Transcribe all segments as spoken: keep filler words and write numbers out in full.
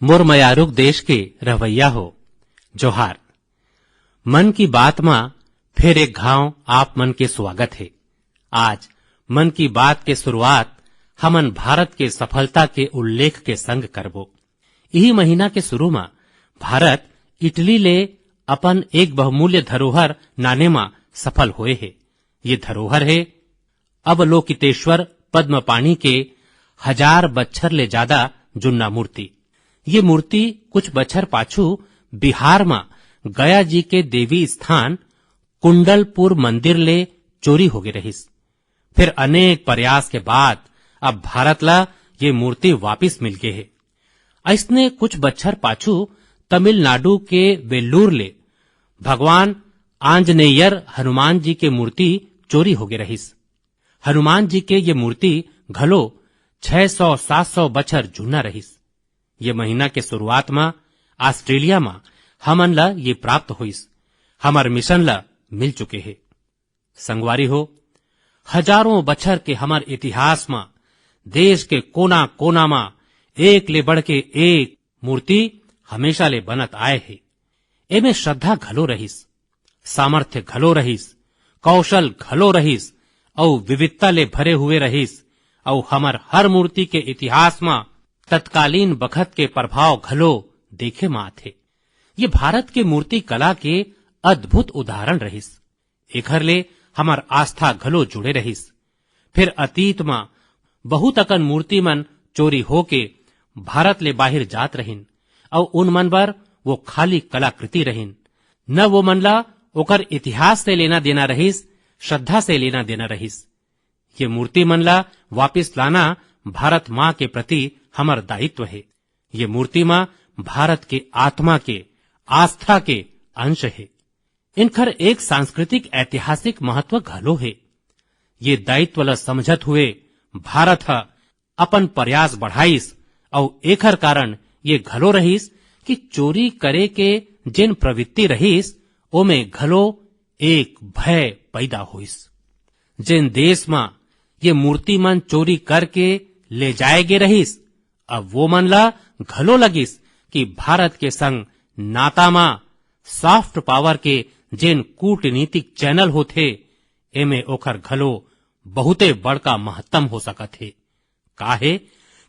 मोर मयारुक देश के रहवैया हो, जोहार। मन की बात मा फेर एक घांव आप मन के स्वागत हे। आज मन की बात के शुरुआत हमन भारत के सफलता के उल्लेख के संग करबो। इही महीना के शुरू मा भारत इटली ले अपन एक बहुमूल्य धरोहर लाने मा सफल होए हे। ये धरोहर हे अवलोकितेश्वर पद्मपाणि के हजार बच्छर ले ज्यादा जुन्ना मूर्ति। ये मूर्ति कुछ बच्छर पाछू बिहार मा गया जी के देवी स्थान कुंडलपुर मंदिर ले चोरी होगे रहिस। फिर अनेक प्रयास के बाद अब भारत ला ये मूर्ति वापिस मिल गे हे। अइसने कुछ बच्छर पाछू तमिलनाडु के वेल्लूर ले भगवान आंजनेयर हनुमान जी के मूर्ति चोरी होगे रहिस। हनुमान जी के ये मूर्ति घलो छह सौ सात सौ बच्छर जुन्ना रहिस। ये महीना के शुरुआत मा ऑस्ट्रेलिया मा हमन ला ये प्राप्त होइस। हमर मिशन ला मिल चुके हे। संगवारी हो, हजारों बछर के हमर इतिहास म देश के कोना-कोना म एक ले बढ़ के एक मूर्ति हमेशा ले बनत आए हे। एमे श्रद्धा घलो रहिस, सामर्थ्य घलो रहिस, कौशल घलो रहिस अउ विविधता ले भरे हुए रहिस। अउ हमर हर मूर्ति के इतिहास म तत्कालीन बखत के प्रभाव घलो देखे म आथे। ये भारत के मूर्ति कला के अद्भुत उदाहरण रहिस। एखर ले हमर आस्था घलो जुड़े रहिस। फिर अतीत म बहुत अकन मूर्ति मन चोरी होके भारत ले बाहिर जात रहिन, अउ उन मन बर वो खाली कलाकृति रहिन। न वो मन ला ओकर इतिहास से लेना देना रहिस, श्रद्धा से लेना देना रहिस। ये मूर्ति मन ला वापिस लाना भारत माँ के प्रति हमर दायित्व हे। ये मूर्ति म भारत के आत्मा के, आस्था के अंश हे। इनखर एक सांस्कृतिक ऐतिहासिक महत्व घलो हे। ये दायित्व ल समझत हुए भारत ह अपन प्रयास बढ़ाइस अउ एखर कारण ये घलो रहिस कि चोरी करे के जेन प्रवृत्ति रहिस, ओमे घलो एक भय पैदा होइस। जेन देश म ये मूर्ति मन चोरी करके ले जाए गे रहिस, अब वो मन ला घलो लगिस कि भारत के संग नाता म सॉफ्ट पावर के जेन कूटनीतिक चैनल होथे, एमे ओखर घलो बहुते बड़का महत्तम हो सकत हे। काहे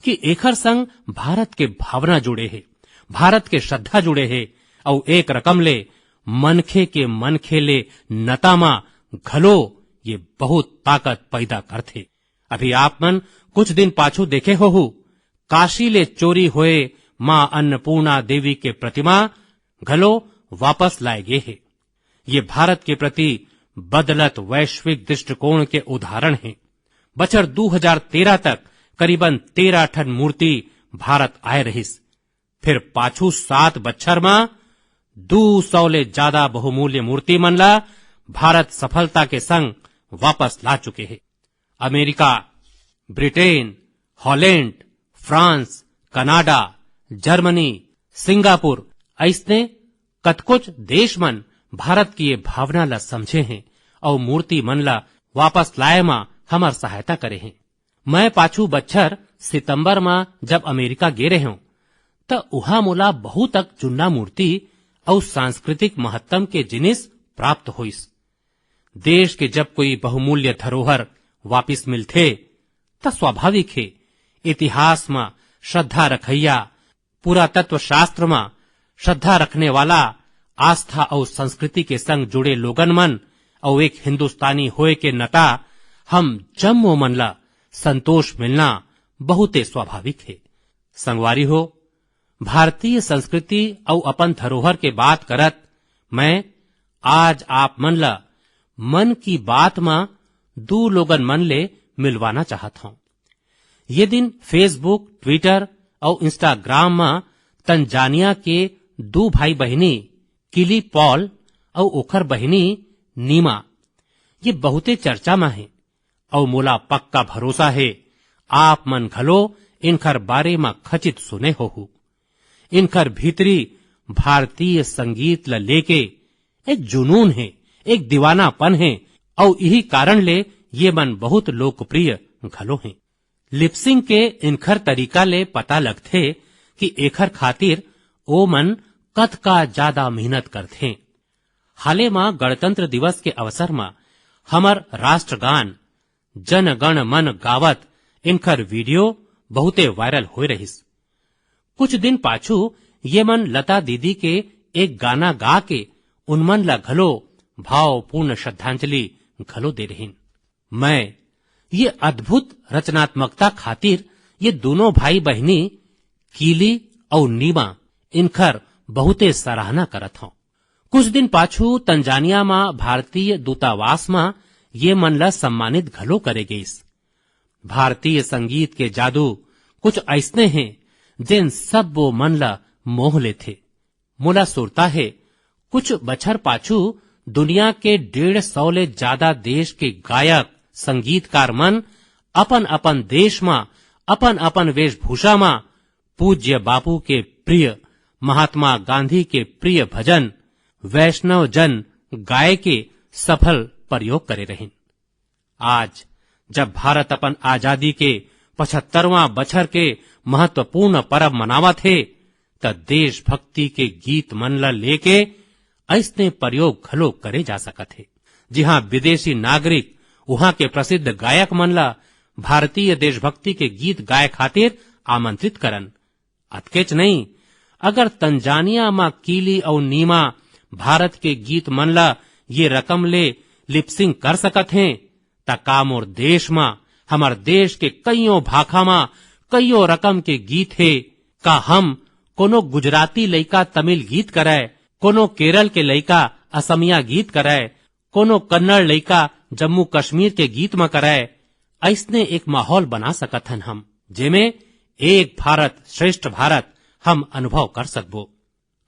कि एखर संग भारत के भावना जुड़े हे, भारत के श्रद्धा जुड़े हे, अउ एक रकम ले मनखे के मनखे ले नता म घलो ये बहुत ताकत पैदा करथे। अभी आप मन कुछ दिन पाछू देखे होहू, काशी ले चोरी होए मां अन्नपूर्णा देवी के प्रतिमा घलो वापस लाए गे हे। ये भारत के प्रति बदलत वैश्विक दृष्टिकोण के उदाहरण हे। बछर दू हजार तेरह तक करीबन तेरह ठन मूर्ति भारत आए रहिस। फिर पाछू सात बछर म दू सौ ले ज्यादा बहुमूल्य मूर्ति मन ला भारत सफलता के संग वापस ला चुके हे। America, Britain, Holland, France, Canada, Germany, Singapore, अइसने कतकोच देश मन भारत के ये भावना ला समझे हें अउ मूर्ति मन ला वापस लाए म हमर सहायता करे हें। मैं पाछू बछर सितंबर म जब अमेरिका गे रहेंव, त उहां मोला बहुत अक जुन्ना मूर्ति अउ सांस्कृतिक महत्तम के जिनिस प्राप्त होइस। देश के जब कोई बहुमूल्य धरोहर वापिस मिलथे, त स्वाभाविक हे, इतिहास म श्रद्धा रखइया, पुरातत्व शास्त्र म श्रद्धा रखने वाला, आस्था अउ संस्कृति के संग जुड़े लोगन मन अउ एक हिंदुस्तानी होए के नता हम जम्मो मन ला संतोष मिलना बहुते स्वाभाविक हे। संगवारी हो, भारतीय संस्कृति अउ अपन धरोहर के बात करत मैं आज आप मन ला मन की बात म दू लोगन मन ले मिलवाना चाहत हंव। ये दिन Facebook, Twitter अउ Instagram म तंजानिया के दू भाई बहिनी किली पॉल अउ ओखर बहिनी नीमा, ये बहुते चर्चा म हे अउ मोला पक्का भरोसा हे, आप मन घलो इनखर बारे म खचित सुने होहू। इनखर भीतरी भारतीय संगीत ल लेके एक जुनून हे, एक दीवानापन हे, अउ इही कारण ले ये मन बहुत लोकप्रिय घलो हें। लिपसिंग के इनखर तरीका ले पता लगथे कि एखर खातिर ओ मन कतका जादा मेहनत करथें। हाले म गणतंत्र दिवस के अवसर म हमर राष्ट्रगान जन गण मन गावत इनकर वीडियो बहुते वायरल होए रहिस। कुछ दिन पाछू ये मन लता दीदी के एक गाना गा के उन मन ला घलो भावपूर्ण श्रद्धांजलि घलो दे रहिन। मैं ये अद्भुत रचनात्मकता खातिर ये दोनों भाई बहिनी कीली अउ नीमा इनकर बहुते सराहना करत हौं। कुछ दिन पाछू तंजानिया म भारतीय दूतावास म ये मन ला सम्मानित घलो करे गइस। भारतीय संगीत के जादू कुछ अइसने हे, जेन सब्बो मन ला मोह लेथे। मोला सुरता हे, कुछ बछर पाछू दुनिया के डेढ़ सौ ले जादा देश के गायक, संगीतकार मन अपन-अपन देश म, अपन-अपन वेशभूषा म पूज्य बापू के प्रिय, महात्मा गांधी के प्रिय भजन वैष्णव जन गाय के सफल प्रयोग करे रहिन। आज जब भारत अपन आजादी के पचहत्तरवां बछर के महत्वपूर्ण परब मनावत हे, त देशभक्ति के गीत मन ल लेके अइसने प्रयोग घलो करे जा सकत हे, जिहां विदेशी नागरिक उहां के प्रसिद्ध गायक मन ल भारतीय देशभक्ति के गीत गाए खातिर आमंत्रित करन। अतकेच नहीं, अगर तंजानिया म कीली अउ नीमा भारत के गीत मन ल ये रकम ले लिपसिंग कर सकत हें, त का मोर देश म, हमर देश के कइयों भाखा म कइयों रकम के गीत हे? का हम कोनो गुजराती लइका तमिल गीत करय, कोनो केरल के लइका असमिया गीत करय, कोनो कन्नड़ लइका जम्मू कश्मीर के गीत म करय, अइसने एक माहौल बना सकत हन हम, जेमे एक भारत श्रेष्ठ भारत हम अनुभव कर सकबो।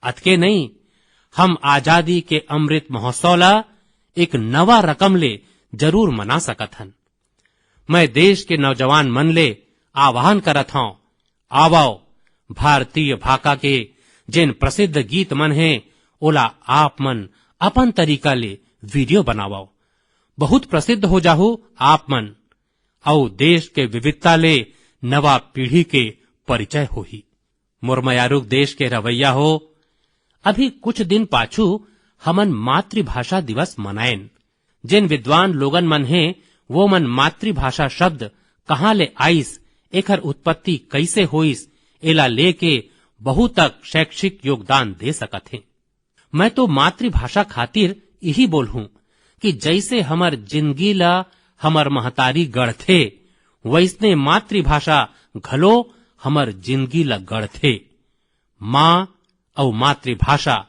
अतके नहीं, हम आजादी के अमृत महोत्सव ला एक नवा रकम ले जरूर मना सकत हन। मैं देश के नौजवान मन ले आह्वान करत हौं, आवव, भारतीय भाखा के जेन प्रसिद्ध गीत मन हे, ओला आप मन अपन तरीका ले वीडियो बनावव। बहुत प्रसिद्ध हो जाहू आप मन, अउ देश के विविधता ले नवा पीढ़ी के परिचय होही। मोर मयारुक देश के रवैया हो, अभी कुछ दिन पाछू हमन मातृभाषा दिवस मनाएन। जेन विद्वान लोगन मन हे, वो मन मातृभाषा शब्द कहाँ ले आइस, एखर उत्पत्ति कइसे होइस, एला लेके बहुतक शैक्षिक योगदान दे सकत हे। मैं तो मातृभाषा खातिर इही बोलहूं कि जइसे हमर जिनगी ला हमर महतारी गढ़थे, वइसने मातृभाषा घलो हमर जिनगी ला गढ़थे। माँ अउ मातृभाषा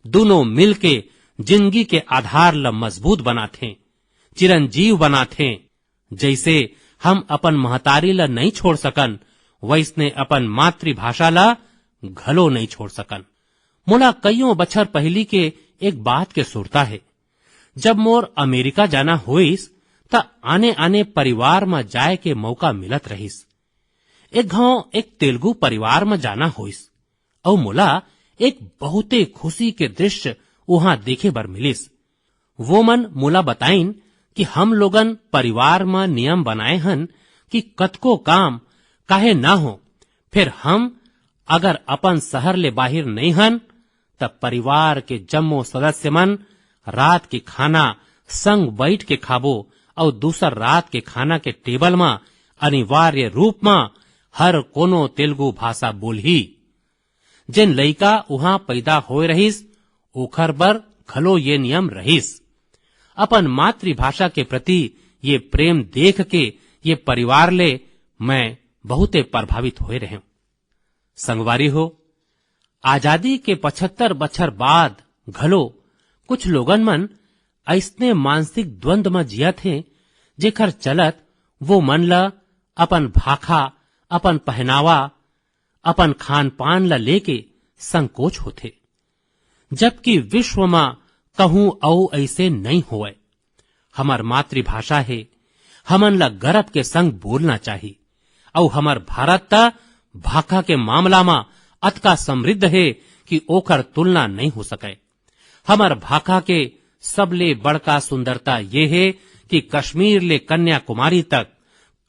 दूनों मिलके जिनगी के आधार ला मजबूत बनाथे, चिरंजीव बनाथे। जइसे हम अपन महतारी ला नइ छोड़ सकन, वइसने अपन मातृभाषा ला घलो नइ छोड़ सकन। मोला कइयों बछर पहिली के एक बात के सुरता हे। जब मोर अमेरिका जाना होइस, त आने-आने परिवार म जाए के मौका मिलत रहिस। एक घांव एक तेलुगु परिवार म जाना होइस, अउ मोला एक बहुते खुशी के दृश्य उहां देखे बर मिलिस। वो मन मोला बताइन कि हम लोगन परिवार म नियम बनाए हन कि कतको काम काहे ना हो, फेर हम अगर अपन शहर ले बाहिर नइ हन, त परिवार के जम्मो सदस्य मन रात के खाना संग बइठ के खाबो, अउ दूसर रात के खाना के टेबल म अनिवार्य रूप म हर कोनो तेलुगु भाषा बोलही। जेन लइका उहां पैदा होए रहिस, ओखर बर घलो ये नियम रहिस। अपन मातृभाषा के प्रति ये प्रेम देख के ये परिवार ले मैं बहुते प्रभावित होए रहेंव। संगवारी हो, आजादी के पचहत्तर बछर बाद घलो कुछ लोगन मन अइसने मानसिक द्वंद म जियत हे, जेखर चलत वो मन ल अपन भाखा, अपन पहनावा, अपन खान-पान ल लेके संकोच होथे। जबकि विश्व म कहूं अउ अइसे नइ होवय। हमर मातृभाषा हे, हमन ल गरब के संग बोलना चाही। अउ हमर भारत त भाखा के मामला म अतका समृद्ध हे कि ओकर तुलना नइ हो सकय। हमर भाखा के सबले बड़का सुंदरता ये हे कि कश्मीर ले कन्याकुमारी तक,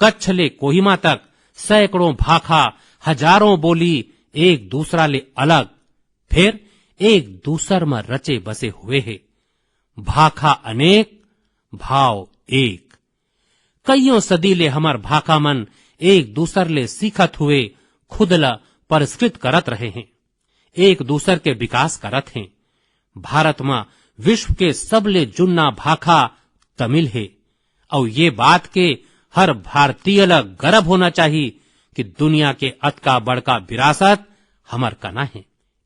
कच्छ ले कोहिमा तक सैकड़ों भाखा, हजारों बोली एक दूसरा ले अलग, फेर एक दूसर म रचे बसे हुए हे। भाखा अनेक, भाव एक। कइयों सदी ले हमर भाखा मन एक दूसर ले सीखत हुए खुद ल परिष्कृत करत रहे हें, एक दूसर के विकास करत हें। भारत म विश्व के सबले जुन्ना भाखा तमिल हे, अउ ये बात के हर भारतीय ल गर्व होना चाही कि दुनिया के अतका बड़का विरासत हमर कना हे।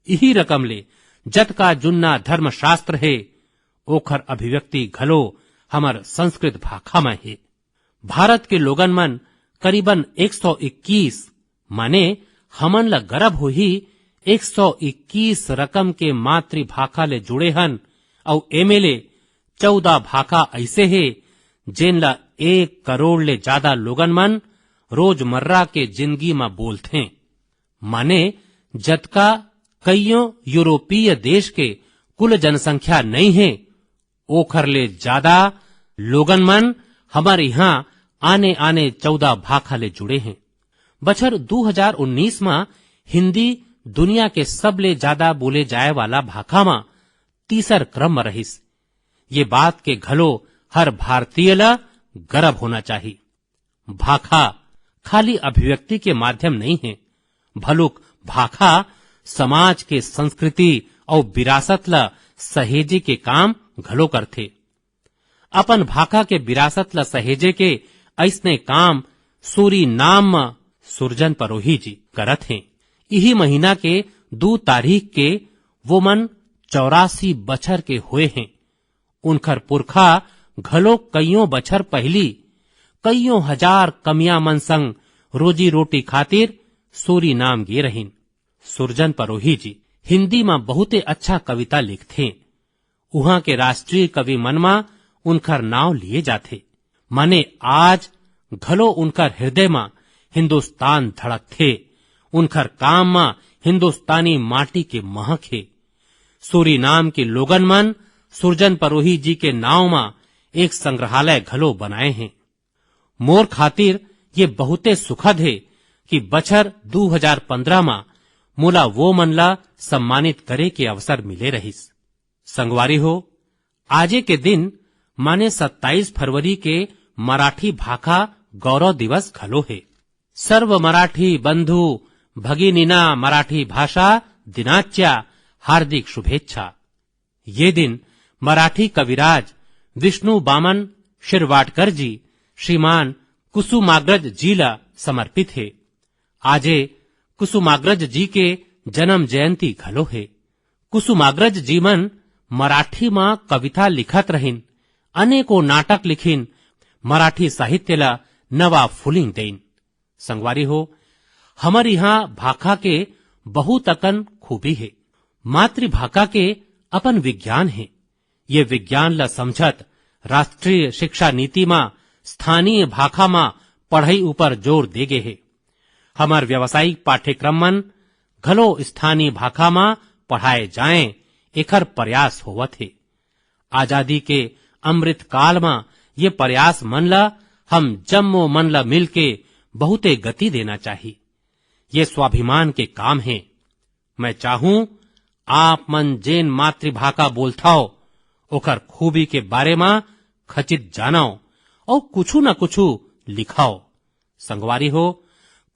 इही रकम ले जतका जुन्ना धर्मशास्त्र हे, ओखर अभिव्यक्ति घलो हमर संस्कृत भाखा म हे। भारत के लोगन मन करीबन एक सौ इक्कीस, माने हमन ल गर्व होही, एक सौ इक्कीस रकम के मातृभाखा ले जुड़े हन, अउ एमे ले चौदह भाखा अइसे हे, जेन ल एक करोड़ ले जादा लोगन मन रोजमर्रा के जिनगी म बोलथें। माने, जतका कइयों यूरोपीय देश के कुल जनसंख्या नइ हे, ओखर ले जादा लोगन मन हमर इहां आने-आने चौदह भाखा ले जुड़े हें। बछर दू हजार उन्नीस म हिंदी दुनिया के सबले जादा बोले जाए वाला भाखा म तीसर क्रम म रहिस। ये बात के घलो हर भारतीय ल गर्व होना चाही। भाखा खाली अभिव्यक्ति के माध्यम नइ हे, भलुक भाखा समाज के संस्कृति अउ विरासत ल सहेजे के काम घलो करथे। अपन भाखा के विरासत ल सहेजे के अइसने काम सूरीनाम म सुरजन परोही जी करत हें। इही महीना के दू तारीख के वो मन चौरासी बछर के होए हें। उनखर पुरखा घलो कइयों बछर पहिली कइयों हजार कमिया मन संग रोजी रोटी खातिर सूरीनाम गे रहिन। सुरजन परोही जी हिंदी म बहुते अच्छा कविता लिखथें। उहां के राष्ट्रीय कवि मन म उनखर नांव लिए जाथे। माने आज घलो उनकर हृदय म हिंदुस्तान धड़कथे। उनखर काम म हिंदुस्तानी माटी के महक हे। सूरीनाम के लोगन मन सुरजन परोही जी के नांव म एक संग्रहालय घलो बनाए हें। मोर खातिर ये बहुते सुखद हे कि बछर दू हजार पंद्रह म मोला वो मन ला सम्मानित करे के अवसर मिले रहिस। संगवारी हो, आजे के दिन माने सत्ताईस फरवरी के मराठी भाखा गौरव दिवस घलो हे। सर्व मराठी बंधु भगिनीना मराठी भाषा दिनाच्या हार्दिक शुभेच्छा। ये दिन मराठी कविराज विष्णु बामन शिरवाडकर जी श्रीमान कुसुमाग्रज जी ला समर्पित हे। आजे कुसुमाग्रज जी के जन्म जयंती घलो हे। कुसुमाग्रज जी मन मराठी म कविता लिखत रहिन, अनेकों नाटक लिखिन, मराठी साहित्य ला नवा फूलिंग देइन। संगवारी हो, हमर इहां भाखा के बहुत अकन खूबी हे। मातृभाखा के अपन विज्ञान हे। ये विज्ञान ला समझत राष्ट्रीय शिक्षा नीति म स्थानीय भाखा म पढ़ई ऊपर जोर दे गे हे। हमर व्यावसायिक पाठ्यक्रम मन घलो स्थानीय भाखा म पढ़ाए जाएं, एखर प्रयास होवत हे। आजादी के अमृत काल म ये प्रयास मन ला हम जम्मो मन ला मिलके बहुते गति देना चाही। ये स्वाभिमान के काम हे। मैं चाहूं, आप मन जेन मातृभाखा बोलथव, ओकर खूबी के बारे म खचित जानव अउ कुछु न कुछु लिखव। संगवारी हो,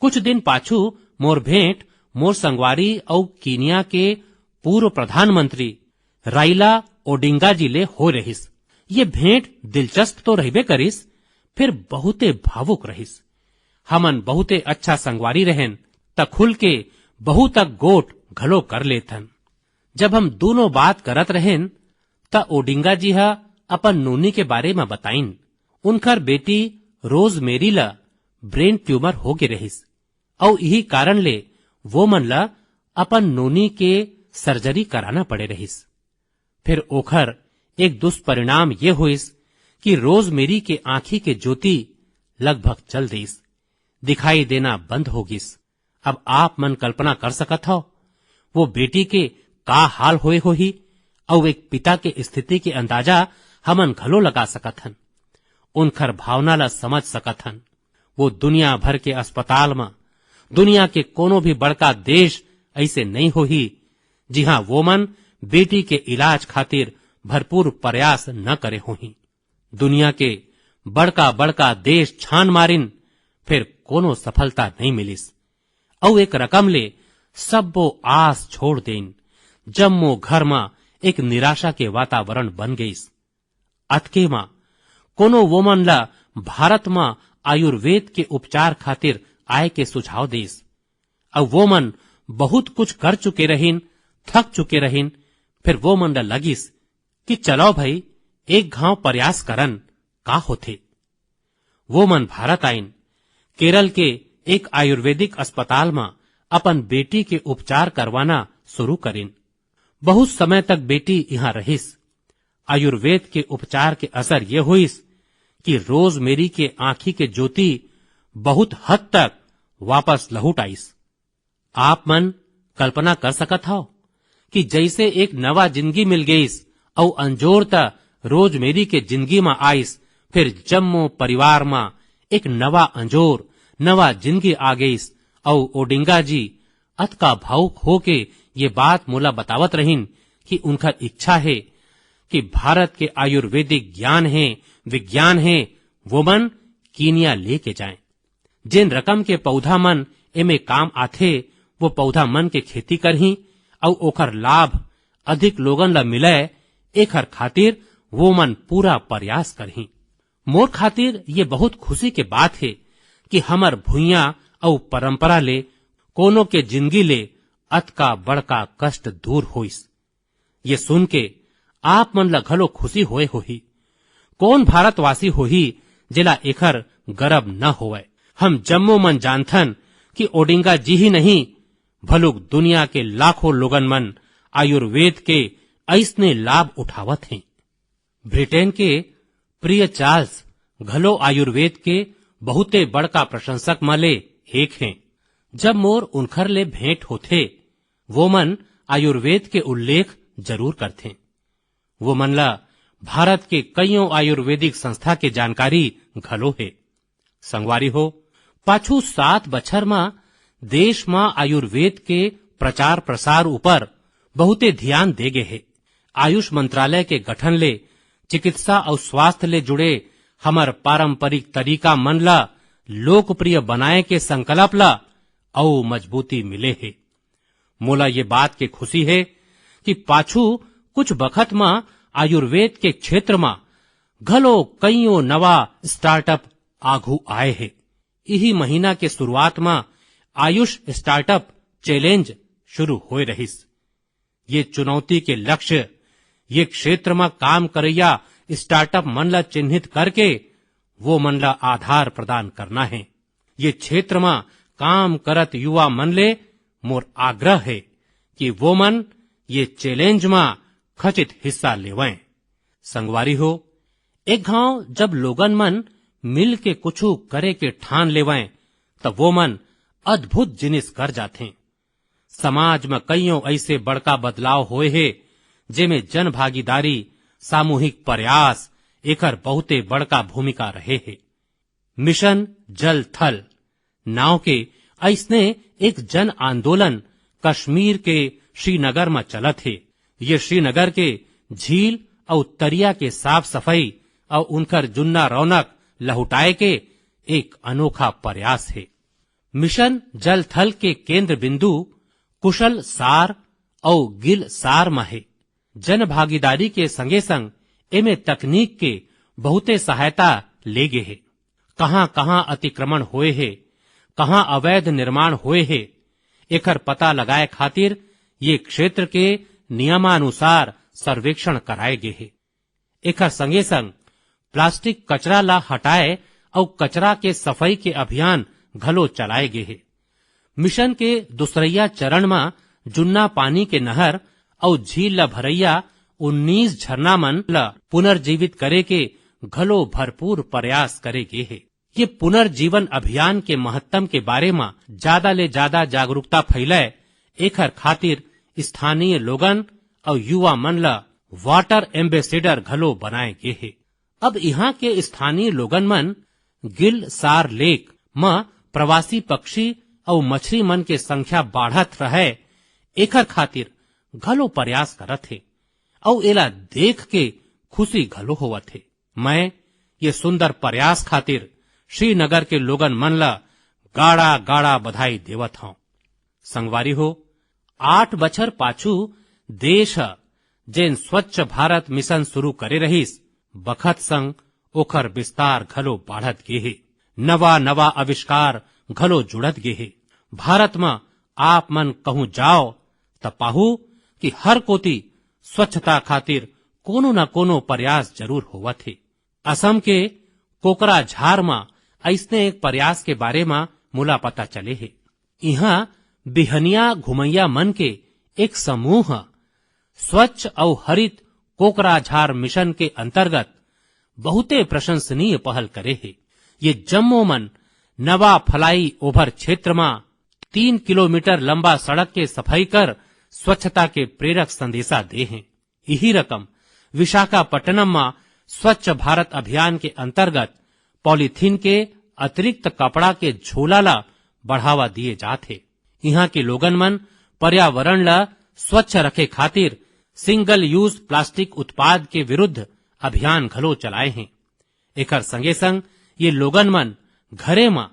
कुछ दिन पाछू मोर भेंट मोर संगवारी अउ कीनिया के पूर्व प्रधानमंत्री राइला ओडिंगा जी ले हो रहिस। ये भेंट दिलचस्प तो रहिबे करिस, फिर बहुते भावुक रहिस। हमन बहुते अच्छा संगवारी रहेन, त खुल के बहुतक गोठ घलो कर लेथन। जब हम दूनों बात करत रहेन, त ओडिंगा जी ह अपन नोनी के बारे म बताइन। उनकर बेटी रोजमेरी ल ब्रेन ट्यूमर होगे रहिस, अउ इही कारण ले वो मन ल अपन नोनी के सर्जरी कराना पड़े रहिस। फिर ओखर एक दुष्परिणाम ये होइस कि रोजमेरी के आंखी के ज्योति लगभग चल दिस, दिखाई देना बंद हो गिस। अब आप मन कल्पना कर सकत हव, वो बेटी के का हाल होए होही, अउ एक पिता के स्थिति के अंदाजा हमन घलो लगा सकत हन। उनखर भावना ला समझ सकत हन। वो दुनिया भर के अस्पताल म, दुनिया के कोनो भी बड़का देश अइसे नइ होही, जिहां वो मन बेटी के इलाज खातिर भरपूर प्रयास न करे होही। दुनिया के बड़का-बड़का देश छान मारिन, फेर कोनो सफलता नइ मिलिस। अउ एक रकम ले सब्बो आस छोड़ देन। जम्मो घर म एक निराशा के वातावरण बन गइस। अतके म कोनो वो मन ल भारत म आयुर्वेद के उपचार खातिर आए के सुझाव देस। अउ वो मन बहुत कुछ कर चुके रहिन, थक चुके रहिन, फेर वो मन ल लगिस कि चलो भई, एक घांव प्रयास करन, का होथे। वो मन भारत आइन। केरल के एक आयुर्वेदिक अस्पताल म अपन बेटी के उपचार करवाना शुरू करिन। बहुत समय तक बेटी इहां रहिस। आयुर्वेद के उपचार के असर ये होइस कि रोजमेरी के आंखी के ज्योति बहुत हद तक वापस लहुट आइस। आप मन कल्पना कर सकत हव कि जइसे एक नवा जिंदगी मिल गइस अउ अंजोर त रोजमेरी के जिंदगी म आइस, फेर जम्मो परिवार म एक नवा अंजोर, नवा जिंदगी आ गइस। अउ ओडिंगा जी अतका भावुक होके ये बात मोला बतावत रहिन कि उनकर इच्छा हे कि भारत के आयुर्वेदिक ज्ञान हे, विज्ञान हे, वो मन कीनिया लेके जाएं। जेन रकम के पौधा मन एमे काम आथे, वो पौधा मन के खेती करही अउ ओखर लाभ अधिक लोगन ला मिलय, एखर खातिर वो मन पूरा प्रयास करही। मोर खातिर ये बहुत खुशी के बात हे कि हमर भुइयां अउ परंपरा ले कोनो के जिंदगी ले अतका बड़का कष्ट दूर होइस। ये सुन के आप मन ला घलो खुशी होए होही। कौन भारतवासी होही जेला एखर गरब न होवय? हम जम्मो मन जानथन कि ओडिंगा जी ही नहीं, भलुक दुनिया के लाखों लोगन मन आयुर्वेद के अइसने लाभ उठावत हें। ब्रिटेन के प्रिय चार्ल्स घलो आयुर्वेद के बहुते बड़का प्रशंसक म ले एक हें। जब मोर उनखर ले भेंट होथे, वो मन आयुर्वेद के उल्लेख जरूर करथें। वो मन ला भारत के कइयों आयुर्वेदिक संस्था के जानकारी घलो हे। संगवारी हो, पाछू सात बछर म देश म आयुर्वेद के प्रचार प्रसार ऊपर बहुते धियान दे गे हे। आयुष मंत्रालय के गठन ले चिकित्सा अउ स्वास्थ्य ले जुड़े हमर पारंपरिक तरीका मन ला लोकप्रिय बनाए के संकल्प ला अउ मजबूती मिले हे। मोला ये बात के खुशी हे कि पाछू कुछ बखत म आयुर्वेद के क्षेत्र म घलो कइयों नवा स्टार्टअप आघू आए हे। इही महीना के शुरुआत म आयुष स्टार्टअप चैलेंज शुरू होए रहिस। ये चुनौती के लक्ष्य ये क्षेत्र म काम करइया स्टार्टअप मन ला चिन्हित करके वो मन ला आधार प्रदान करना हे। ये क्षेत्र म काम करत युवा मन ले मोर आग्रह हे कि वो मन ये चैलेंज म खचित हिस्सा लेवंय। संगवारी हो, एक घांव जब लोगन मन मिल के कुछु करे के ठान लेवंय, त वो मन अद्भुत जिनिस कर जाथें। समाज म कइयों अइसे बड़का बदलाव होए हे, जेमे जन भागीदारी, सामूहिक प्रयास, एकर बहुते बड़का भूमिका रहे हे। मिशन जल थल नांव के अइसने एक जन आंदोलन कश्मीर के श्रीनगर म चलत हे। ये श्रीनगर के झील अउ तरिया के साफ सफाई अउ उनकर जुन्ना रौनक लहुटाए के एक अनोखा प्रयास हे। मिशन जल थल के केंद्र बिंदु कुशल सार अउ गिल सार म हे। जन भागीदारी के संगे संग एमे तकनीक के बहुते सहायता ले गे हे। कहां-कहां अतिक्रमण होए हे, कहां अवैध निर्माण होए हे, एखर पता लगाए खातिर ये क्षेत्र के नियमानुसार सर्वेक्षण कराए गे हे। एखर संगे संग प्लास्टिक कचरा ला हटाए अउ कचरा के सफाई के अभियान घलो चलाए गे हे। मिशन के दूसरइया चरण म जुन्ना पानी के नहर अउ झील ला भरइया उन्नीस झरना मन ला पुनर्जीवित करे के घलो भरपूर प्रयास करे गे हे। ये पुनर्जीवन अभियान के महत्तम के बारे म जादा ले जादा जागरूकता फैलय, एखर खातिर स्थानीय लोगन अउ युवा मन ला वाटर एम्बेसडर घलो बनाए गे हे। अब इहां के स्थानीय लोगन मन गिल सार लेक म प्रवासी पक्षी अउ मछरी मन के संख्या बाढ़त रहय, एखर खातिर घलो प्रयास करत हे, अउ एला देख के खुशी घलो होवत हे। मैं ये सुंदर प्रयास खातिर श्रीनगर के लोगन मन ला गाड़ा गाड़ा बधाई देवत हौं। संगवारी हो, आठ बछर पाछू देश ह जेन स्वच्छ भारत मिशन शुरू करे रहिस, बखत संग ओखर विस्तार घलो बाढ़त गे हे, नवा नवा आविष्कार घलो जुड़त गे हे। भारत म आप मन कहूं जाओ, त पाहू कि हर कोती स्वच्छता खातिर कोनो न कोनो प्रयास जरूर होवत हे। असम के कोकराझार म अइसने एक प्रयास के बारे म मोला पता चले हे। इहां बिहनिया घुमैया मन के एक समूह स्वच्छ अउ हरित कोकराझार मिशन के अंतर्गत बहुते प्रशंसनीय पहल करे हे। ये जम्मो मन नवा फ्लाई ओवर क्षेत्र म तीन किलोमीटर लंबा सड़क के सफाई कर स्वच्छता के प्रेरक संदेशा दे हें। इही रकम विशाखापट्टनम म स्वच्छ भारत अभियान के अंतर्गत पॉलीथीन के अतिरिक्त कपड़ा के झोला ला बढ़ावा दिए जात हे। इहां के लोगन मन पर्यावरण ला स्वच्छ रखे खातिर सिंगल यूज प्लास्टिक उत्पाद के विरुद्ध अभियान घलो चलाए हें। एकर संगे संग ये लोगन मन घरे म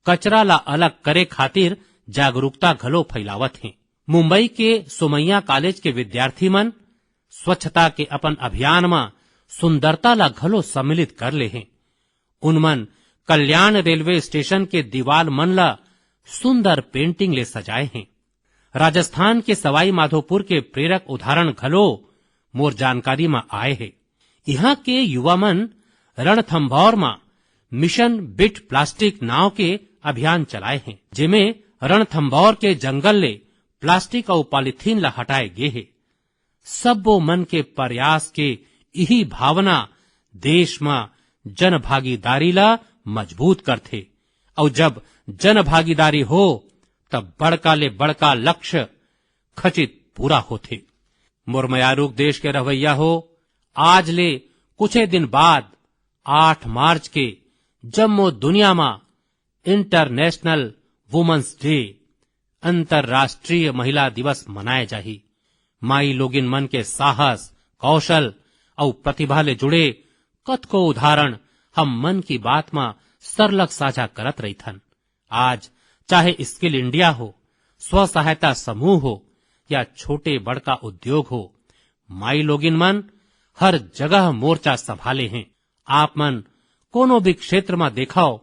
कचरा ला अलग करे खातिर जागरूकता घलो फैलावत हें। मुंबई के सोमैया कॉलेज के विद्यार्थी मन स्वच्छता के अपन अभियान म सुंदरता ला घलो सम्मिलित कर ले हें। उनमन कल्याण रेलवे स्टेशन के दीवाल मन ला सुंदर पेंटिंग ले सजाए हें। राजस्थान के सवाई माधोपुर के प्रेरक उदाहरण घलो मोर जानकारी म आए हे। इहां के युवा मन रणथंभौर म मिशन बिट प्लास्टिक नाव के अभियान चलाए हें, जेमे रणथंभौर के जंगल ले प्लास्टिक अउ पॉलीथीन ला हटाए गे हे। सब्बो मन के प्रयास के इही भावना देश म जनभागीदारी ला मजबूत करथे, अउ जब जनभागीदारी हो, तब बड़का ले बड़का लक्ष्य खचित पूरा होथे। मोर मयारूक देश के रहवैया हो, आज ले कुछे दिन बाद आठ मार्च के जम्मो दुनिया म इंटरनेशनल वुमेन्स डे, अंतर्राष्ट्रीय महिला दिवस मनाए जाही। माई लोगिन मन के साहस, कौशल अउ प्रतिभा ले जुड़े कतको उदाहरण हम मन की बात म सरलग साझा करत रहिथन। आज चाहे स्किल इंडिया हो, स्व सहायता समूह हो या छोटे बड़का उद्योग हो, माई लोगिन मन हर जगह मोर्चा संभाले हें। आप मन कोनो भी क्षेत्र म देखव,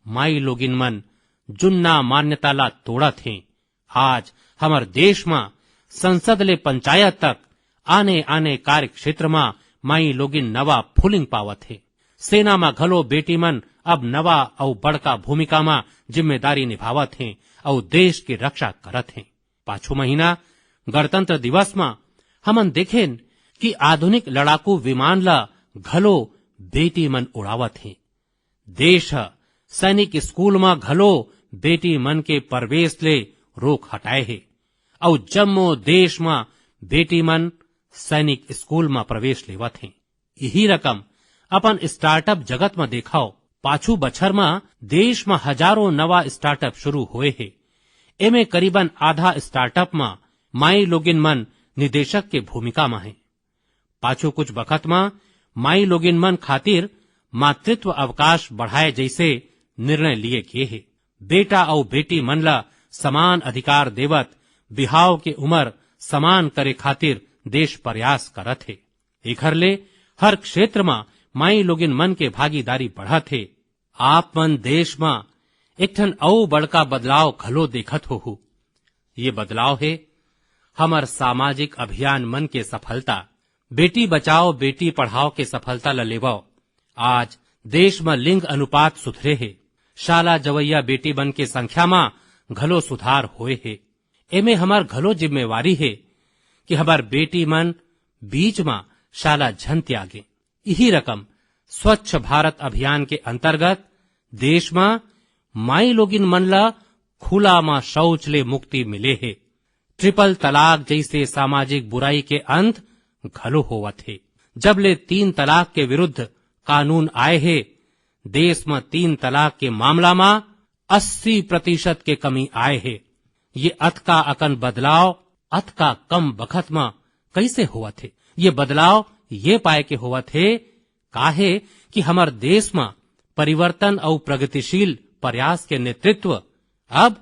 माई लोगिन मन जुन्ना मान्यता ला तोड़त हें। आज हमर देश म संसद ले पंचायत तक आने-आने कार्य क्षेत्र म माई लोगिन नवा फूलिंग पावत हे। सेना म घलो बेटी मन अब नवा अउ बड़का भूमिका म जिम्मेदारी निभावत हें अउ देश के रक्षा करत हें। पाछू महीना गणतंत्र दिवस म हमन देखेन कि आधुनिक लड़ाकू विमान ल घलो बेटी मन उड़ावत हें। देश ह सैनिक स्कूल म घलो बेटी मन के प्रवेश ले रोक हटाए हे, अउ जम्मो देश म बेटी मन सैनिक स्कूल म प्रवेश लेवत हें। इही रकम अपन स्टार्टअप जगत म देखव, पाछू बछर म देश म हजारों नवा स्टार्टअप शुरू होए हे। एमे करीबन आधा स्टार्टअप म माई लोगिन मन निदेशक के भूमिका म हे। पाछू कुछ बखत म माई लोगिन मन खातिर मातृत्व अवकाश बढ़ाए जइसे निर्णय लिए गे हे। बेटा अउ बेटी मन ल समान अधिकार देवत बिहाव के उमर समान करे खातिर देश प्रयास करत हे। एखर ले हर क्षेत्र म माई लोगिन मन के भागीदारी बढ़त हे। आप मन देश म एक ठन अउ बड़का बदलाव घलो देखत होहू। ये बदलाव हे हमर सामाजिक अभियान मन के सफलता। बेटी बचाओ, बेटी पढ़ाओ के सफलता ल लेवव। आज देश म लिंग अनुपात सुधरे हे। शाला जवैया बेटी मन के संख्या म घलो सुधार होए हे। एमे हमर घलो जिम्मेवारी हे कि हमर बेटी मन बीच म शाला झन त्यागें। इही रकम स्वच्छ भारत अभियान के अंतर्गत देश म माई लोगिन मन ल खुला म शौच ले मुक्ति मिले हे। ट्रिपल तलाक जइसे सामाजिक बुराई के अंत घलो होवत हे। जब ले तीन तलाक के विरुद्ध कानून आए हे, देश म तीन तलाक के मामला म अस्सी प्रतिशत के कमी आए हे। ये अतका अकन बदलाव अतका कम बखत म कइसे होवत हे? ये बदलाव ये पाए के होवत हे, काहे कि हमर देश म परिवर्तन अउ प्रगतिशील प्रयास के नेतृत्व अब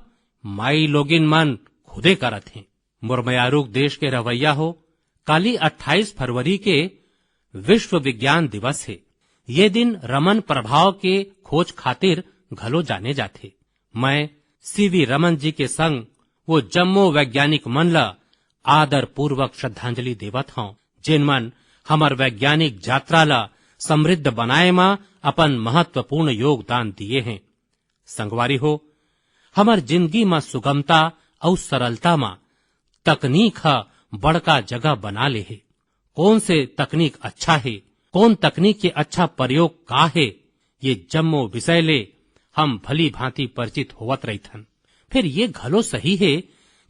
माई लोगिन मन खुदे करत हें। मोर मयारूक देश के रहवैया हो, काली अट्ठाईस फरवरी के विश्व विज्ञान दिवस हे। ये दिन रमन प्रभाव के खोज खातिर घलो जाने जाथे। मैं सीवी रमन जी के संग वो जम्मो वैज्ञानिक मन ला आदरपूर्वक श्रद्धांजलि देवत हौं, जेन मन हमर वैज्ञानिक यात्रा ला समृद्ध बनाए म अपन महत्वपूर्ण योगदान दिए हें। संगवारी हो, हमर जिंदगी म सुगमता अउ सरलता म तकनीक ह बड़का जगह बना ले हे। कौन से तकनीक अच्छा हे, कौन तकनीक के अच्छा प्रयोग का हे, ये जम्मो विषय ले हम भली भांति परिचित होवत रहिथन। फिर ये घलो सही हे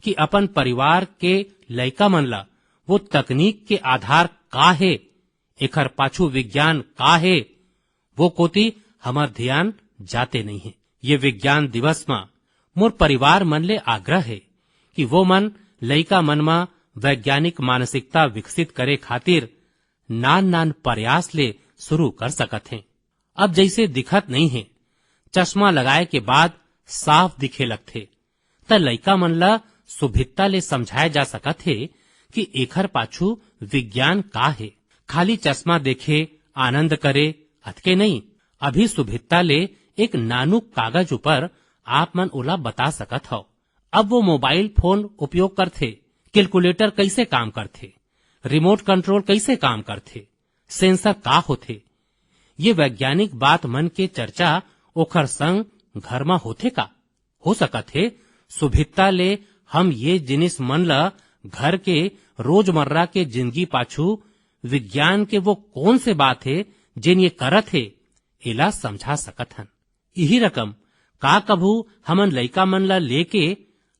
कि अपन परिवार के लइका मन ला वो तकनीक के आधार का हे, एखर पाछू विज्ञान का हे, वो कोति हमर ध्यान जाते नइ हे। ये विज्ञान दिवस म मोर परिवार मन ले आग्रह हे कि वो मन लइका मन म वैज्ञानिक मानसिकता विकसित करे खातिर नान-नान प्रयास ले शुरू कर सकत हें। अब जइसे दिखत नइ हे, चश्मा लगाए के बाद साफ दिखे लगथे, त लइका मन ल सुभिता ले समझाए जा सकत हे कि एखर पाछू विज्ञान का हे। खाली चश्मा देखे, आनंद करे, अतके नइ, अभी सुभिता ले एक नानुक कागज ऊपर आप मन ओला बता सकत हव। अब वो मोबाइल फोन उपयोग करथे, कैलकुलेटर कइसे काम करथे, रिमोट कंट्रोल कइसे काम करथे, सेंसर का होथे, ये वैज्ञानिक बात मन के चर्चा ओखर संग घर म होथे का? हो सकत हे, सुभिता ले हम ये जिनिस मन ल घर के रोजमर्रा के जिंदगी पाछू विज्ञान के वो कौन से बात हे, जेन ये करत हे, एला समझा सकत हन। इही रकम का कभू हमन लइका मन ल लेके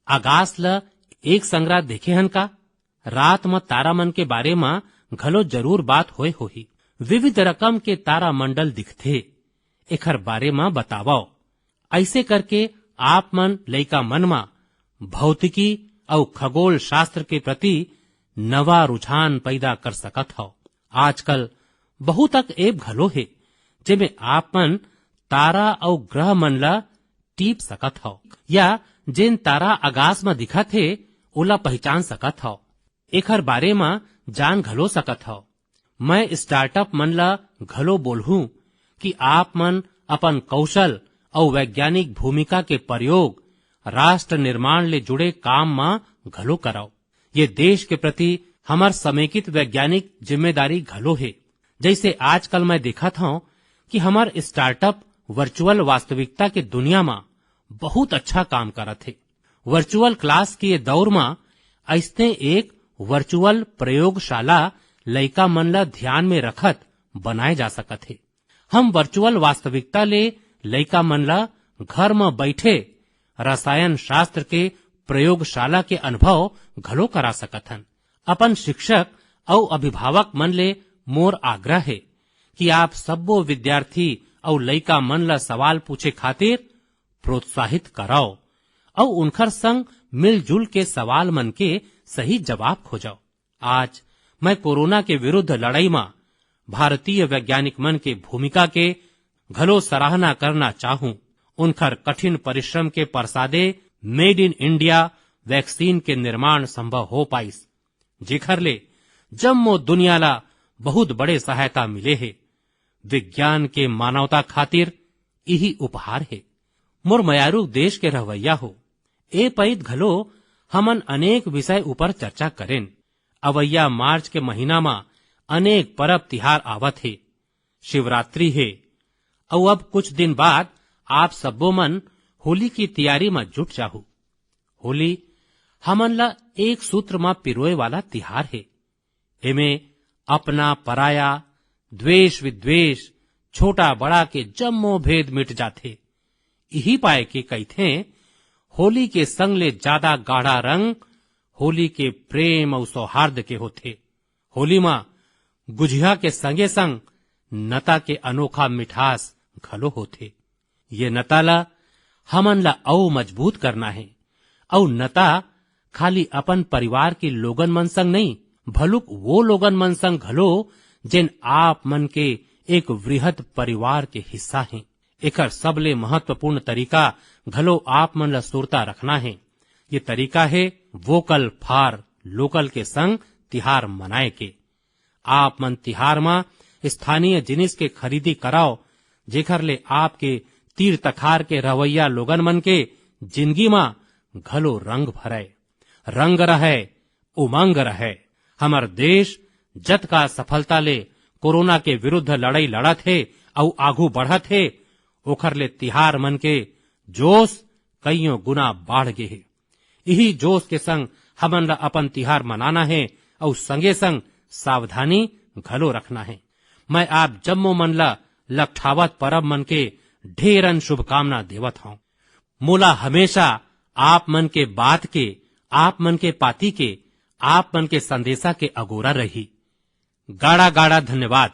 आकाश ल एक संगरा देखे हन का? रात म तारा मन के बारे म घलो जरूर बात होए होही। विविध रकम के तारा मंडल दिखथे, एखर बारे म बतावव। अइसे करके आप मन लइका मन म भौतिकी अउ खगोल शास्त्र के प्रति नवा रुझान पैदा कर सकत हव। आजकल बहुतक ऐप घलो हे, जेमे आप मन तारा अउ ग्रह मन ल टीप सकत हव या जेन तारा आकाश म दिखत हे, ओला पहिचान सकत हव। एखर बारे म जान घलो सकत हव। मैं स्टार्टअप मन ल घलो बोलहूं कि आप मन अपन कौशल अउ वैज्ञानिक भूमिका के प्रयोग राष्ट्र निर्माण ले जुड़े काम म घलो करव। ये देश के प्रति हमर समेकित वैज्ञानिक जिम्मेदारी घलो हे। जइसे आजकल मैं देखत हौं कि हमर स्टार्टअप वर्चुअल वास्तविकता के दुनिया म बहुत अच्छा काम करत हे। वर्चुअल क्लास के ये दौर म अइसने एक वर्चुअल प्रयोगशाला लइका मन ल ध्यान में रखत बनाए जा सकत हे। हम वर्चुअल वास्तविकता ले लइका मन ल घर म बइठे रसायन शास्त्र के प्रयोगशाला के अनुभव घलो करा सकत हन। अपन शिक्षक अउ अभिभावक मन ले मोर आग्रह हे कि आप सब्बो विद्यार्थी अउ लइका मन ल सवाल पूछे खातिर प्रोत्साहित करव अउ उनखर संग मिलजुल के सवाल मन के सही जवाब खोजव। आज मैं कोरोना के विरुद्ध लड़ाई म भारतीय वैज्ञानिक मन के भूमिका के घलो सराहना करना चाहूं। उनखर कठिन परिश्रम के परसादे मेड इन इंडिया वैक्सीन के निर्माण संभव हो पाइस, जेखर ले जम्मो दुनिया ला बहुत बड़े सहायता मिले हे। विज्ञान के मानवता खातिर इही उपहार हे। मोर मयारू देश के रहवैया हो, ए पइत घलो हमन अनेक विषय ऊपर चर्चा करेन। अवैया मार्च के महीना म अनेक परब तिहार आवत हे, शिवरात्रि हे, अउ अब कुछ दिन बाद आप सब्बो मन होली की तैयारी म जुट जाहू। होली हमन ला एक सूत्र म पिरोए वाला तिहार हे। एमे अपना पराया, द्वेष विद्वेष, छोटा बड़ा के जम्मो भेद मिट जाथे। इही पाए के कहिथे, होली के संग ले जादा गाढ़ा रंग होली के प्रेम अउ सौहार्द के होथे। होली म गुझिया के संगे संग नता के अनोखा मिठास घलो होथे। ये नता ला हमन ला अउ मजबूत करना हे, अउ नता खाली अपन परिवार के लोगन मन संग नहीं, भलुक वो लोगन मन संग घलो, जेन आप मन के एक वृहद परिवार के हिस्सा हें। एकर सबले महत्वपूर्ण तरीका घलो आप मन ला सुरता रखना हे। ये तरीका हे vocal for local के संग तिहार मनाए के। आप मन तिहार म स्थानीय जिनिस के खरीदी कराओ, जेखर ले आपके तीर तखार के रहवइया लोगन मन के जिनगी म घलो रंग भरय, रंग रहय, उमंग रहय। हमर देश जतका सफलता ले कोरोना के विरुद्ध लड़ाई लड़त हे अउ आघू बढ़त हे, ओखर ले तिहार मन के जोश कइयों गुना बाढ़ गे हे। इही जोश के संग हमन ला अपन तिहार मनाना हे अउ संगे संग सावधानी घलो रखना हे। मैं आप जम्मो मन ला लकठावत परब मन के ढेरन शुभकामना देवत हौं। मोला हमेशा आप मन के बात के, आप मन के पाती के, आप मन के संदेशा के अगोरा रही। गाड़ा गाड़ा धन्यवाद।